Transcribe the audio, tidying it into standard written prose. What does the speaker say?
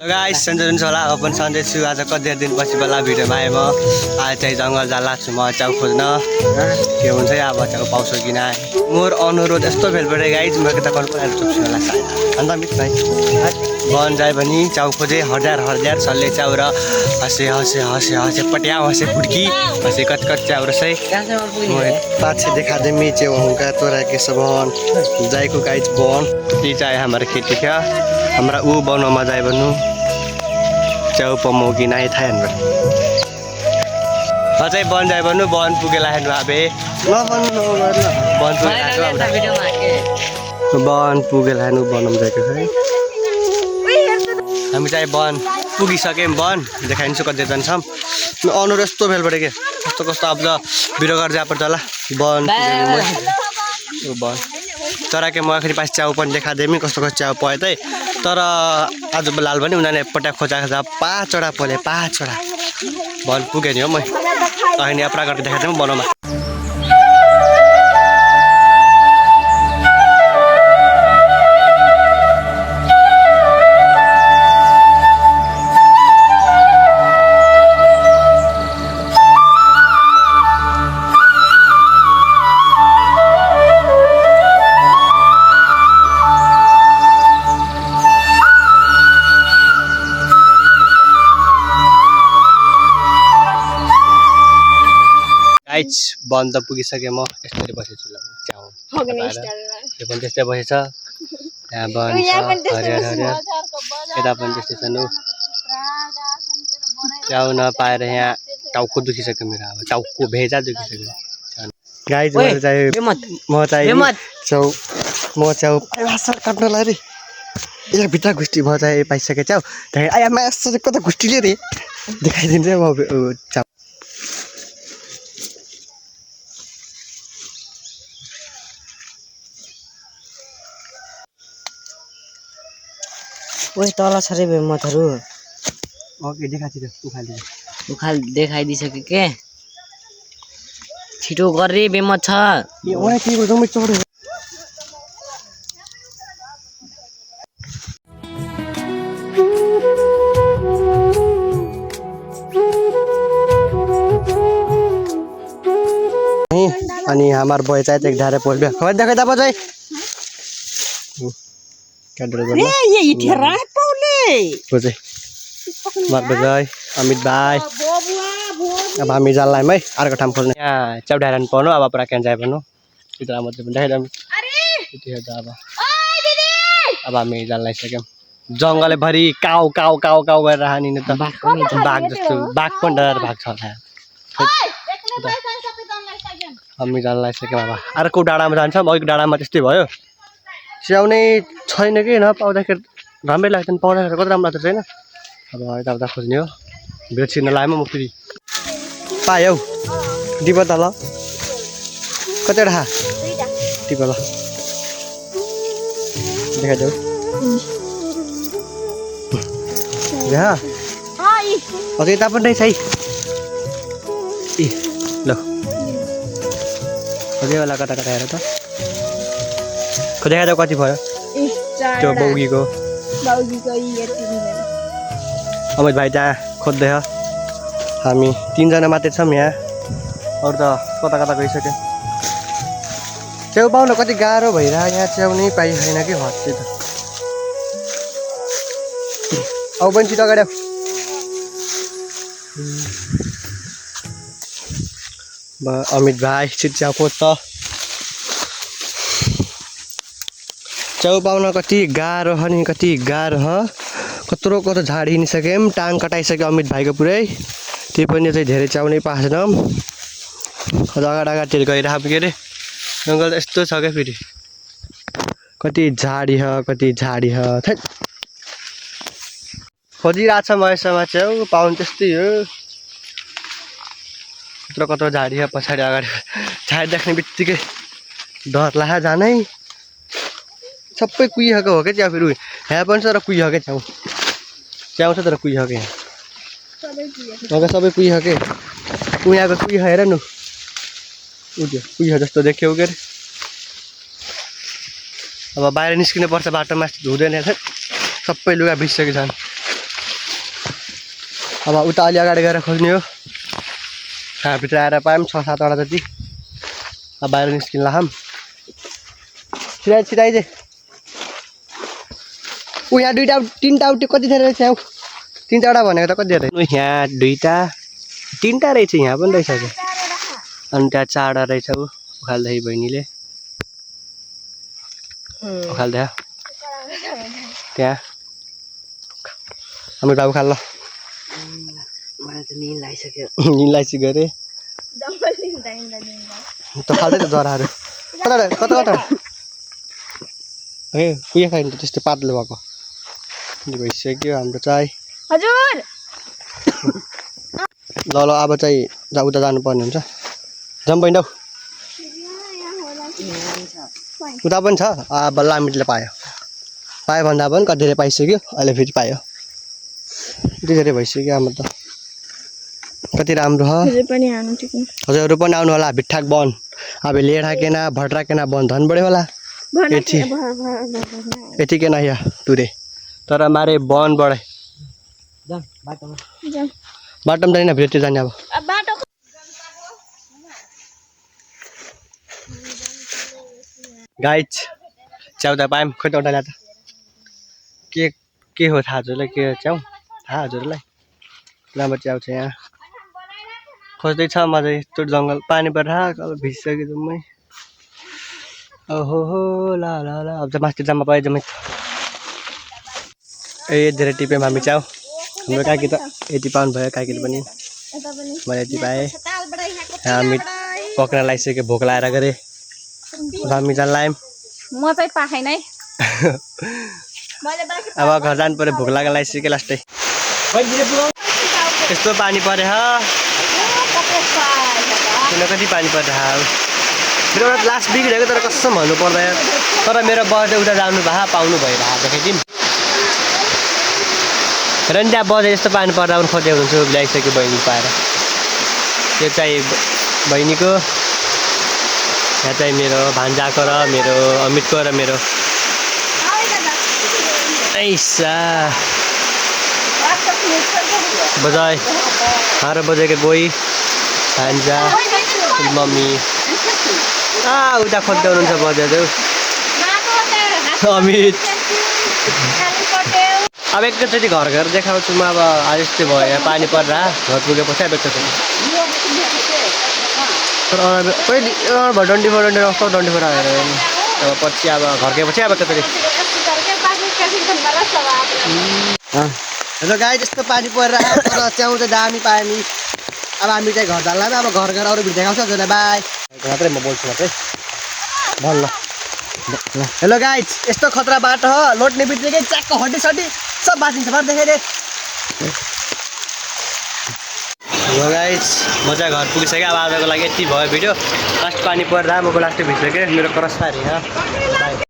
guys Sanjay होला upon Sanjay छु आज कति दिनपछि बेला भिडियोमा आए म आज चाहिँ जङ्गल जाला छु म च्याउ खोज्न के हुन्छ अब च्याउ पाउँछु कि ना मोर अनुरोध यस्तो भेल परे गाइस म के त कल परेर चुप्छु होला सायद अन्त मित भाइ बन जाए पनि च्याउ खोजे हजार सल्ले च्याउ र हसे पट्या हसे फुटकी हसे कट च्याउ र सही म पाछे देखा दे मी च्याउ हुँका तोरा के सब जाइको गाइस बन ती चाहिँ हाम्रो खेती क्या हमरा ऊ बनाउमा जाए भन्नु च्याउ पमौ कि नाइ थाहा हाम्रो अझै बन जाए भन्नु बन पुगेला हेर्नु आबे नबन्नु बन पुगेला हेर्नु बनाउनु जाएको है हामी चाहिँ बन पुगिसक्यौँ बन देखाइदिन्छु कति जान्छौँ अनुरोध यस्तो भेलबाट के कस्तो कस्तो अब भिडियो गर्दै पर्छ होला बन बन तर के म आखिरी पास च्याउ पनि देखादिएँ कस्तो कस्तो च्याउ पाएँ त तर आज लाल पनि उनीहरूले पट्या खोजाएको छ 5 वटा पले 5 वटा बन पुगेँ नि हो म अहिले अपरा गरेर देखाइदिउँ बनाउमा बन त पुगिसकेँ म यसरी बसेछु ल च्याउ यो पनि त्यस्तै बसेछ यहाँ बन छ हरियर यता पनि त्यस्तै छ नु च्याउ नपाएर यहाँ टाउको दुखिसक्यो मेरो अब टाउको भेजा दुखिसक्यो गाइस म च्याउ काट्न लाग्यो रे भित्र घुस्टी म चाहिँ पाइसकेँ च्याउ आया मासु कता घुस्टिले रे देखाइदिन्छु म च्याउ ओइ तल छ रे बेमतहरु ओके देखाइदिनु उखाल देखाइदिसके के छिटो गर रे बेमत छ ए ओए तिम्रो जम्मै चढ्यो अनि हाम्रो बोय चाहिँ एक धारे पोल्बे खबर देखाइ दा बजाइ ये इठेरा पौले बजाइ मार बजाइ अमित भाइ अब हामी जाललाई है अर्को ठाउँ खोज्ने यहाँ चौडारान पर्नु अब पुरा क्यान जाए भन्नु इतना मात्रै पनि देखाइदिउँ यति हेर्दा अब हामी जाललाई सक्यौँ जङ्गले भरि काउ गरेर हानिने त बाघ जस्तो बाघ पनि डराएर भाग्छ होला हामी जाललाई सक्यौँ अब अर्को डाँडामा जान्छौँ अघिको डाँडामा त्यस्तै भयो स्याउनै छैन कि नपाउँदाखेरि राम्रै लाग्दैन पाउँदाखेरि कति राम्रो लाग्छ छैन अब यता खोज्ने हो भिड छिर्न लाग्यो म फेरि पाएँ हौ टिप त ल कतिवटा खा टिप ल देखाइदेऊ अझ यता पनि रहेछ है ए ल खोजेवाला कता हेर त खोजेको कति भयो त्यो बौगीको अमित भाइ त्यहाँ खोज्दै हामी 3 जना मात्रै छौँ यहाँ अरू त कता गइसक्यो च्याउ पाउन कति गाह्रो भइरहेको यहाँ च्याउ नै पाइँदैन कि हत्ते त औ पनि छिटो अगाडि अमित भाइ छिट च्याउ खोज त च्याउ पाउन कति गाह्रो हो नि कति गाह्रो हो कत्रो झाडी हिँडिसक्यौँ टाङ कटाइसक्यो अमित भाइको पुरै त्यही पनि चाहिँ धेरै च्याउ नै पाएन अगाडि गइरहेको के अरे जङ्गल यस्तो छ क्या फेरि कति झाडी छ थै खोजिरहेको छ महेशमा च्याउ पाउनु त्यस्तै हो कत्रो झाडी छ पछाडि अगाडि झाडी देख्ने बित्तिकै डर लाग्यो जानै सबै कुहिएको हो क्या च्याउ फेरि यहाँ पनि छ र कुहिएको च्याउ छ तर कुहिएको यहाँ सबै कुहिएको हेर न कुहिएको जस्तो देख्यौ के अरे अब बाहिर निस्किनु पर्छ बाटोमा हुँदैन सबै लुगा भिजिसक्यो झन् अब उता अलि अगाडि गएर खोज्ने हो कहाँभित्र आएर पायौँ 6-7वटा जति अब बाहिर निस्किन लाम छिराइ चाहिँ ऊ यहाँ 3टा उटी कति धेरै रहेछ यहाँ 3वटा भनेको त कति धेरै यहाँ 2टा 3टा रहेछ यहाँ पनि रहेछ अनि त्यहाँ 4वटा रहेछ ऊ उखाल्दै बहिनीले उखाल्दै त्यहाँ हाम्रो बाबु खाल्ल मलाई त निल लागिसक्यो निलाइसी गरे त खाल्दै त जराहरू कता ए कुया खायो नि त त्यस्तो पातलो भएको भइसक्यो हाम्रो चाहिँ हजुर ल अब चाहिँ उता जानुपर्ने हुन्छ जाउँ बहिनी उता पनि छ अब लामिटले पायो भन्दा पनि कति धेरै पाइसक्यो अहिले फेरि पायो यति धेरै भइसक्यो हाम्रो त कति राम्रो हो हजुरहरू पनि आउनु होला भिट्ठाक वन अब लेढाकेन भट्राकेन वन धन बढ्यो होला यति के नया टुरे तर मारे वन बढे बाटोमा जाने भेट्यो जाने अब गाइज च्याउ त पायौँ खोइ त ल्याएर त के हो थाहा हजुरलाई के च्याउ थाहा हजुरलाई राम्रो च्याउ छ यहाँ खोज्दैछ मजा यस्तो जङ्गल पानी परेर अब भिजिसक्यो जम्मै ओहो हो ला अब चाहिँ माथि जम्मा पायो जम्मै ए धेरै टिप्यौँ हामी च्याउ हाम्रो काकी त यति पाउनु भयो काकीले पनि मैले यति पाएँ हामी पक्रा लगाइसक्यो भोक लगाएर गरे हामी जान लायौँ म चाहिँ पाखेन है अब घर जानु पऱ्यो भोक लागेर लगाइसक्यो लास्टै यस्तो पानी परे कति पानी परे मेरो एउटा लास्ट बिग्रेको तर कसम भन्नु पर्दैन तर मेरो बर्थडे उता जानु भए पाउनु भयो देखाइदिउँ र नि त्यहाँ बजे यस्तो पानी पर्दा पनि खोजेको हुन्छु ल्याइसक्यो बहिनी पाएर त्यो चाहिँ बहिनीको यहाँ चाहिँ मेरो भान्जाको र मेरो अमितको र मेरो ऐसा बजाय हारो बजेको गोई भान्जा मम्मी उता खोज्दै हुनुहुन्छ बजादेऊ अमित अब एकैचोटि घर देखाउँछु म अब आज यस्तै भयो यहाँ पानी पर्दा घर पुगेपछि अब एकैचोटि तर डन्डी कस्तो डन्डी फोर आएर अब पछि अब घर गएपछि अब एकैचोटि हेलो गाई यस्तो पानी परेर तर च्याउ चाहिँ दामी पायो नि अब हामी चाहिँ घर जान्ला अब घर गएर अरू भिड देखाउँछ हजुरलाई बाई मात्रै म बोल्छु मात्रै भन्न हेलो गाइज यस्तो खतरा बाटो हो लोट्ने बित्तिकै च्याकको हड्डी सड्डी सब बाँचिन्छ बाटो देखाइदे हेलो गाइज म चाहिँ घर पुगिसकेँ अब आजको लागि यति भयो भिडियो लास्ट पानी पर्दा म लास्टै भिडिसकेँ मेरो क्रस पारेँ